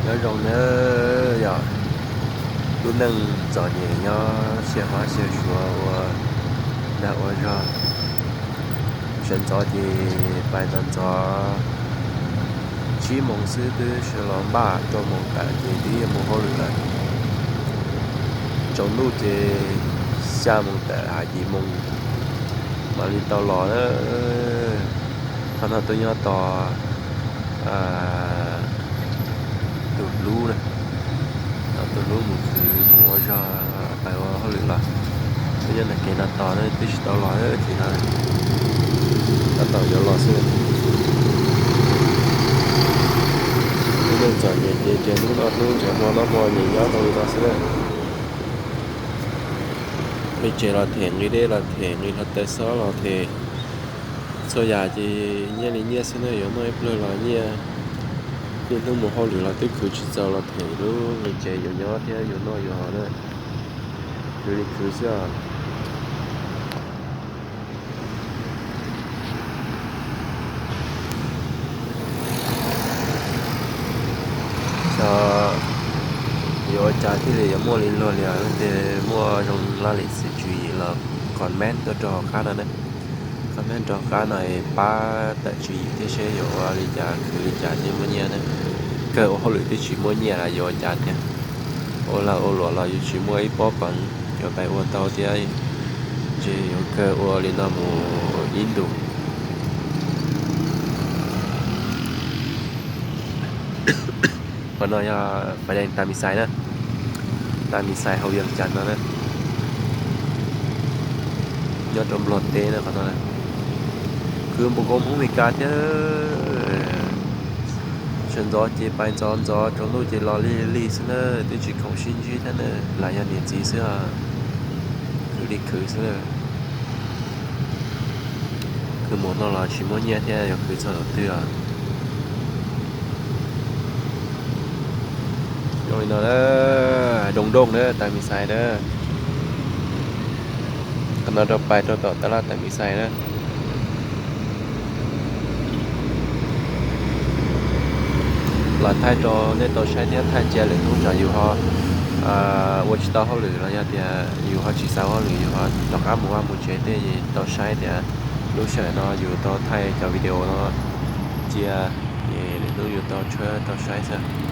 Nyob zoo nawb, yog lub neej txom nyem nyob xyaj hmab xyaj suav ua dag ua zog. Sawv ntxov ces pais ntxov ntxov, tsib moos xwb twb sawv los npaj rau moos tawm ces twb yuav mus hauj lwm lawm. Tsaus ntuj ces xya moos tawm hais yim moos mam li tau los na. Qhov no tuaj nyob tos tus hlub na, tos tus hlub mus khwv mus ua zog, pais ua hauj lwm los. Tuaj nyob ntawm kev no tos na, twb tsis tau los ces no tab tom yuav los xwb. Lub neej txom nyem ces tias hnub no hnub ntsais hmo no hmo nyem nyob tau li no xwb na. Nqi tsev los them, nqi dej los them, nqi hluav taws xob los them. Txhua yam ces nyiaj li nyiaj xwb na, yuav noj ib pliag los nyiaj. Niaj hnub mus hauj lwm los twb khwv tsis txaus los them lub nqi tsev yuav nyob thiab yuav noj yuav haus na. Khwv li khwv xwb os. Xyov yuav ua cas thiaj li yuav muaj li luag li os. Leej twg muaj zoo laj lim xwm tswv yim los comment tuaj rau hauv qab no na. Comment rau hauv qab no es pab tawm tswv yim thiab seb yuav ua li cas khwv li cas thiaj muaj nyiaj na. Kawg ua hauj lwm twb tsis muaj nyiaj los yuav ua cas tiag. Ua lag ua luam los yus tsis muaj ib pob peev yuav pais ua tau thiab. Ces yuav kawg ua li no mus ib ntus. Qhov no yog Fais Dees Tas Mis Xais na, Tas Mis Xais hauv Vias Cas no na, nyob rau Nplog teb na qhov no. Khwv npaum nkaus Hmoob Mes Kas thiab. Sawv ntxov ces pais ntxov ntxov, tsaus ntuj ces los lig lig xwb na, twb tsis khoom sib ntsib thiab na, lam yog niam txiv xwb os. Khwv li khwv xwb na. Khwv mus no los tsis muaj nyiaj thiab, yuav khwv txog thaum twg os. Zoo li no na, Doos Dooj na, Tas Mis Xais na. Qhov no rau pais rau tom tab laj Tas Mis Xais na. Los thaij rau nej tau saib thiab, thaij cia lwm hnub tsam yus ho ua tsis tau hauj lwm los yog tias yus ho tsis xav ua hauj lwm, yus ho rov qab mus vaj mus tsev tej, tau saib tias lub sij hawm no yus tau thaij cov video no cia, ces lwm hnub yus tau tshawb tau saib xwb.